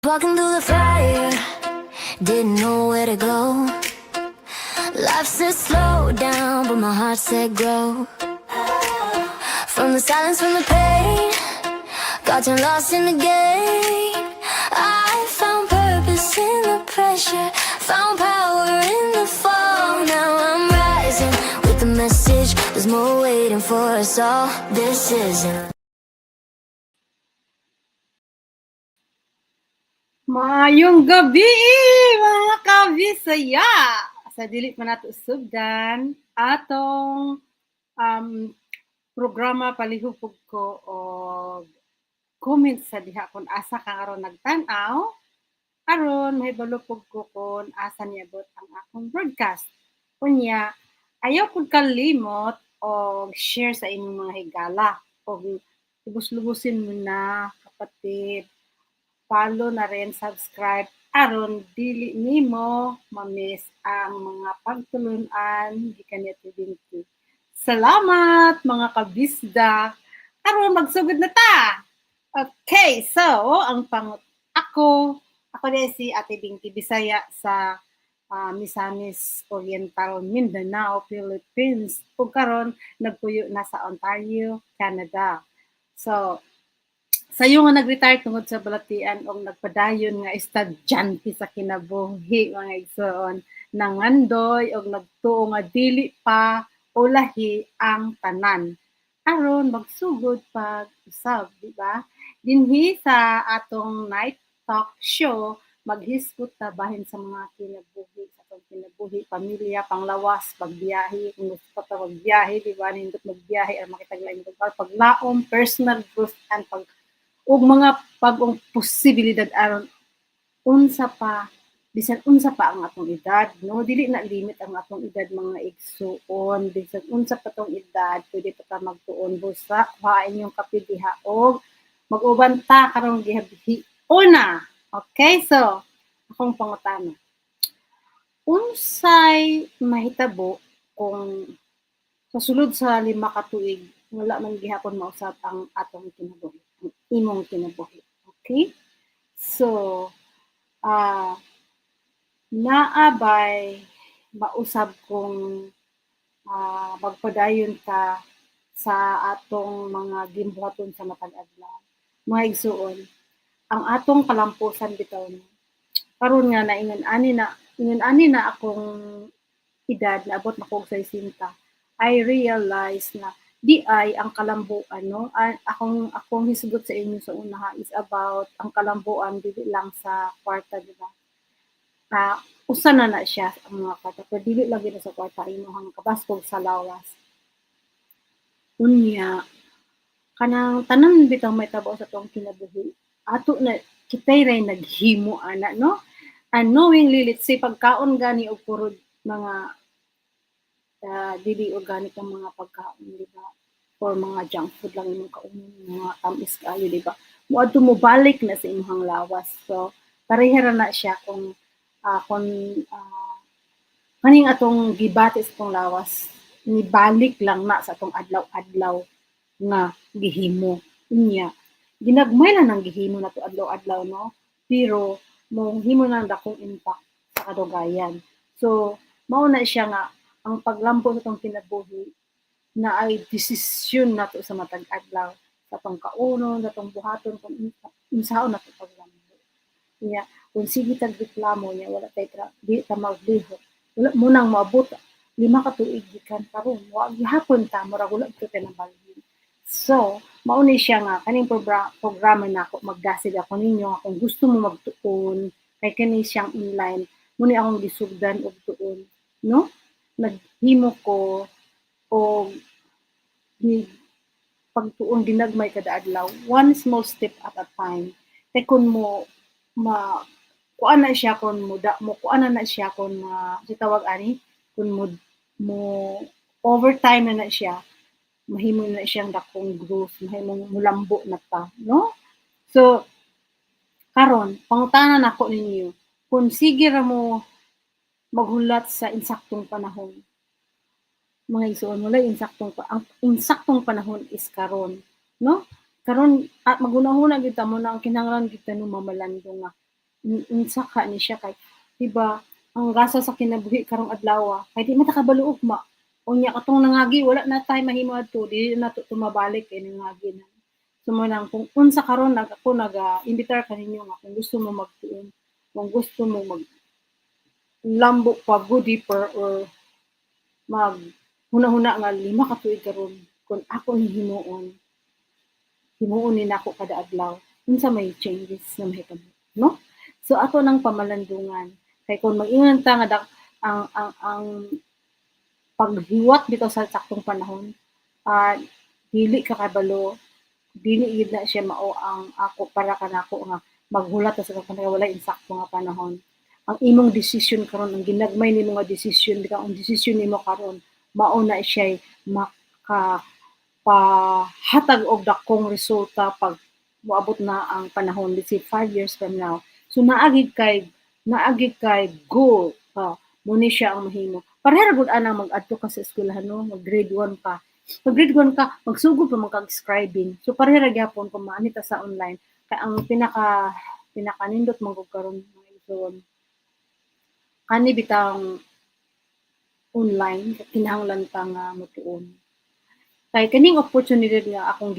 Walking through the fire, didn't know where to go. Life said slow down, but my heart said grow. From the silence, from the pain, got turned lost in the game. I found purpose in the pressure, found power in the fall. Now I'm rising with the message, there's more waiting for us all. This isn't. Maayong gabi, mga kabisaya! Sa dili pa nato sugdan atong programa, palihog ko og comment sa diha kung asa ka karon nagtan-aw, aron mahibalo pud ko kung asa niabot ang akong broadcast. Unya, ayaw pud kalimot og share sa inyong mga higala og lubos-lubosin mo na, kapatid. Follow na rin, subscribe, aron dili nimo ma-miss ang mga pagtulunan gikan ni Ate Binky. Salamat, mga kabisda. Karon magsugod na ta. Okay, so ang pangut ako, ako din si Ate Binky, Bisaya sa Misamis Oriental, Mindanao, Philippines. Ug karon nagpuyo na sa Ontario, Canada. So, sayo nga nag-retire tungod sa balatian og nagpadayon nga estudyante sa kinabuhi, mga igsoon, nangandoy og nagtuo nga dili pa ulahi ang tanan aron magsugod pag-usab, di ba? Dinhi sa atong night talk show, maghisgot ta bahin sa mga kinabuhi, sa atong kinabuhi, pamilya, panglawas, pagbiyahe, kung gusto pa ta magbiyahe, di ba? Nindot magbiyahe aron makitag laing lugar, paglaom, personal growth and pag ug mga bag-ong posibilidad aron unsa pa, bisan unsa pa ang atong edad, no? Dili na limit ang atong edad, mga igsuon. Bisan unsa pa tong edad, pwede pa ta magtuon. Busa kuhain inyong kape diha og mag-uban ta karong gihabi una. Okay, so akong pangutana: Unsay mahitabo kung sa sulod sa 5 ka tuig wala man gihapon mausab ang atong kinabuhi, ang imong kinabuhi? Okay, so naa bay mausab kung magpadayon ka sa atong mga gimbuhaton sa matag adlaw? Mga igsuon, ang atong kalampusan bitaw, no, karon nga naingon ani na, ingon ani na akong edad, naabot na ko og 60, I realize na di ay ang kalambuan, no? Akong hisgot sa inyo sa una is about ang kalambuan, dili lang sa kwarta, di ba? Usa na na siya ang mga kwarta, pero dili lang gyud sa kwarta, imong kabaskog sa lawas. Unya, kanang tanan bitaw may tabo sa atong kinabuhi, ato na kitay ray naghimo ana, no? Unknowingly, let's say pagkaon gani og puro mga dili organic ang mga pagkaon, di ba? Or mga junk food lang imong kaunon, mga tamis kaayo, di ba? Moadto mo balik na sa imong lawas. So, pareha ra na siya kung kaning atong gibati sa atong lawas, nibalik lang na sa atong adlaw-adlaw nga gihimo. Unya, ginagmay lang nang gihimo nato adlaw-adlaw, no? Pero mo himo nang dakong impact sa kadugayan. So, mao na siya nga ang paglambo sa atong kinabuhi na ay desisyon nato sa matag adlaw, sa atong kaunon, sa atong buhaton, kung unsaon nato paglambo. Unya, kung sige tag reklamo niya, wala tay di ta maglihok. Wala mo nang moabot 5 ka tuig gikan karon, wa gihapon ta, murag wala gyud tay nabalhin. So, mao ni siya nga kaning programa nako, magdasig ako ninyo nga kung gusto mo magtuon, kay kani siyang online, mo ni akong gisugdan og tuon, no? Naghimo ko og ni pagtuon ginagmay kada adlaw, one small step at a time. Kay kung mo ma kuan na siya, kung mo da, mo kuan na na siya, kung ma si tawag ani, kung mo mo overtime na na siya, mahimo na siyang dakong growth, mahimong mulambo na ta, no? So karon pangutana nako ninyo, kung sige ra mo maghulat sa insaktong panahon. Mga igsuon, wala insaktong pa, ang insaktong panahon is karon, no? Karon at maghuna-huna gyud ta mo na ang kinahanglan gyud ta no mamalandong nga Unsa ka ni siya kay, di ba, ang gasa sa kinabuhi karong adlaw kay di man ta kabalo ugma. Unya katong nangagi, wala na tay mahimo adto, dili na nato tumabalik kay nangagi na. So mo nang kung unsa karon nag ako naga-imbitar kaninyo nga kung gusto mo magtuon, kung gusto mo mag lambo pa, go deeper, or mag huna-huna nga 5 ka tuig karon, kung ako ni himuon, himuon ni nako kada adlaw, unsa may changes na mahitabo, no? So ato nang pamalandungan kay kung mag-ingon ta nga ang paghiwat bitaw sa saktong panahon, dili ka kabalo, dili gid na siya mao ang ako para kanako nga maghulat ta sa panahon, wala insakto nga panahon. Ang imong desisyon karon, ang ginagmay nimo nga desisyon bitaw, ang desisyon nimo karon, mao na siya maka pahatag og dakong resulta pag moabot na ang panahon, let's say 5 years from now. So naagi kay goal ka mo ni siya ang mahimo. Pareha ra gud anang mag-adto ka sa eskwelahan, no? Mag grade 1 ka, mag grade 1 ka, magsugod pa man kag scribing. So pareha ra gyapon kung maani ta sa online kay ang pinaka pinakanindot man gud karon, mga igsoon, kani bitang online, kinahanglan ta nga motuon kay kaning opportunity nga akong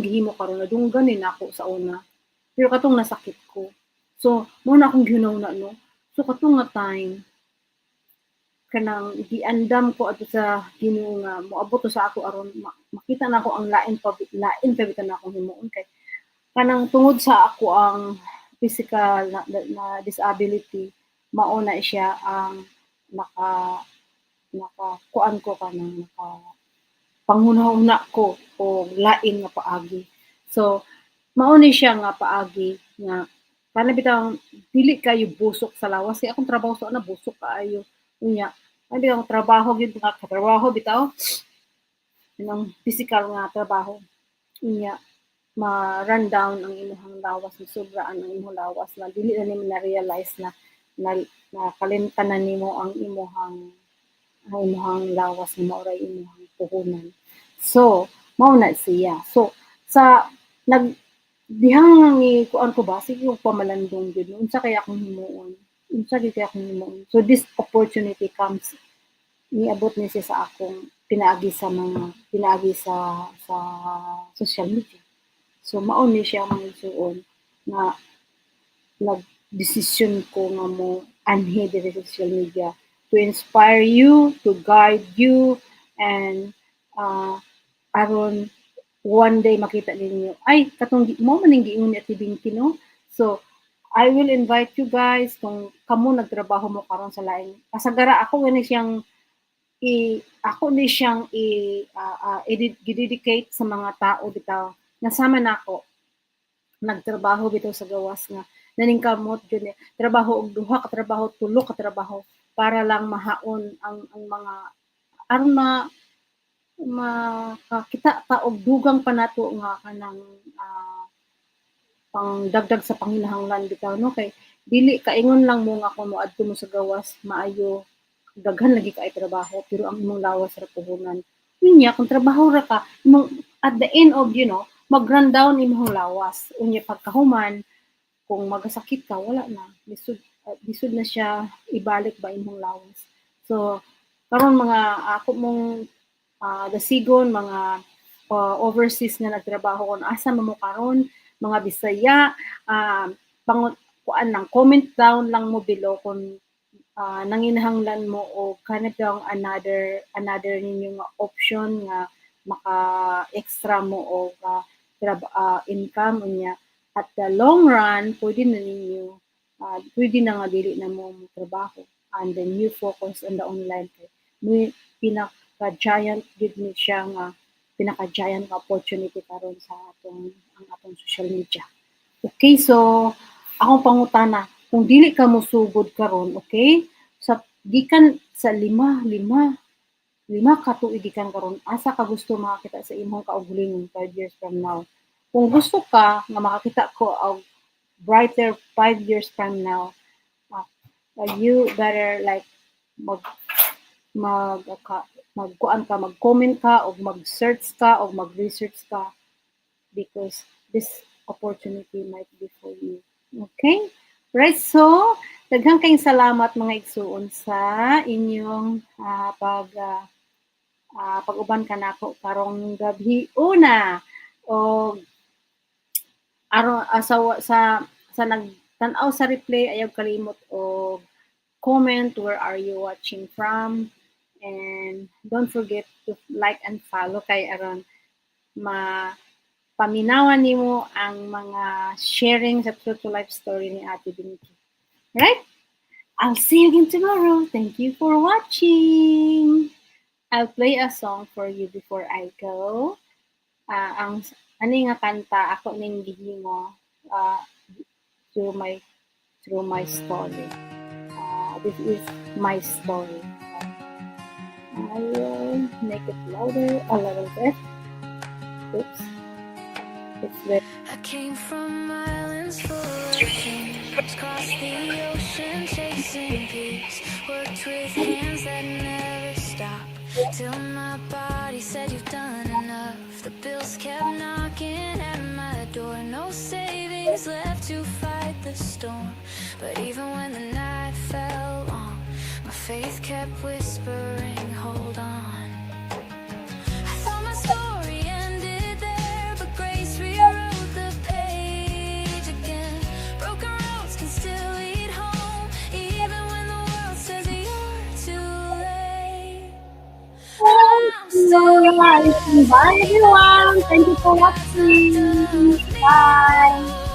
gihimo karon, nadunggan ni nako sa una, pero katong nasakit ko, so mo na akong gihuna-huna, no? So katong nga time, kanang giandam ko adto sa Ginoo nga moabot to sa ako aron makita nako ang lain pa bitaw na akong himuon kay kanang tungod sa ako ang physical na disability, mao na siya ang naka naka kuan ko, kanang naka panghuna-huna ko og lain nga paagi. So mao ni siya nga paagi nga kana bitawng dili kayo busok sa lawas kay akong trabaho sa una busok kaayo. Unya ay bitawng trabaho gyud nga katrabaho bitaw kanang physical nga trabaho. Unya ma-run down ang imong lawas, sobraan ang imong lawas na dili na nimo na-realize na nakalimtan na nimo ang imuhang lawas nga mao ray imong puhunan. So mao na siya. So sa nag dihang kuan ko ba, sige og pamalandong gyud, unsa kaya akong himuon? Unsa gyud kaya akong himuon? So this opportunity comes, niabot ni siya sa akong pinaagi sa social media. So mao ni siya, mga igsuon, nga nagdesisyon ko nga mo anhi diri sa social media to inspire you, to guide you, and aron one day makita ninyo, ay, katong mo man ning giingon ni Ate Binky, no? So I will invite you guys, kung kamo nagtrabaho mo karon sa laing kasagara, ako ni siyang i i-dedicate sa mga tao bitaw nasama nako nagtrabaho bitaw sa gawas nga naningkamot jud ni trabaho og duha ka trabaho, tulo ka trabaho, para lang mahaon ang mga aron ma makakita ta og dugang pa nato nga kanang pangdagdag sa panginahanglan bitaw, no? Kay dili kaingon lang mo nga kung moadto mo sa gawas maayo, daghan lagi kay trabaho, pero ang imong lawas ra puhunan. Unya kung trabaho ra ka imong at the end of mag run down imong lawas. Unya pagkahuman, kung magasakit ka, wala na, lisod, lisod na siya ibalik ba imong lawas. So karon, mga ako mong dasigon, mga overseas nga nagtrabaho, kung asa man mo karon, mga Bisaya, pangut kuan lang, comment down lang mo below kung nanginahanglan mo og kanang another another ninyo nga option nga maka-extra mo og income. Unya at the long run, pwede na ninyo, pwede na nga dili na mo trabaho and then you focus on the online kay mo pinaka giant gid ni siya nga pinaka giant nga opportunity karon sa atong ang atong social media. Okay, so akong pangutana, kung dili ka mosugod karon, okay, sa gikan sa 5 ka tuig gikan karon, asa ka gusto makakita sa imong kaugalingon 5 years from now? Kung gusto ka nga makakita ko og brighter 5 years from now, you better like mag mag ka, magkuan ka, mag-comment ka o mag-search ka o mag-research ka because this opportunity might be for you. Okay? Right, so daghan kayong salamat, mga igsuon, sa inyong pag-uban kanako karong gabi una. O aron sa nagtan-aw sa replay, ayaw kalimot og comment where are you watching from and don't forget to like and follow kay aron ma paminawan nimo ang mga sharing sa true to life story ni Ate Binky. Right? I'll see you again tomorrow. Thank you for watching. I'll play a song for you before I go. Ang ani nga kanta ako ning gihimo through my story. This is my story. I will make it louder a little bit. Oops. It's very I came from islands full of dreams, crossed the ocean chasing peace, worked with hands that never stop, till my body said, "You've done enough." The bills kept knocking at my door, no savings left to fight the storm. But even when the night fell long, my faith kept whispering, "Hold on." I thought my story ended there, but grace rewrote the page again. Broken roads can still lead home, even when the world says you're too late. I'm still Bye, everyone. Thank you for watching. Bye.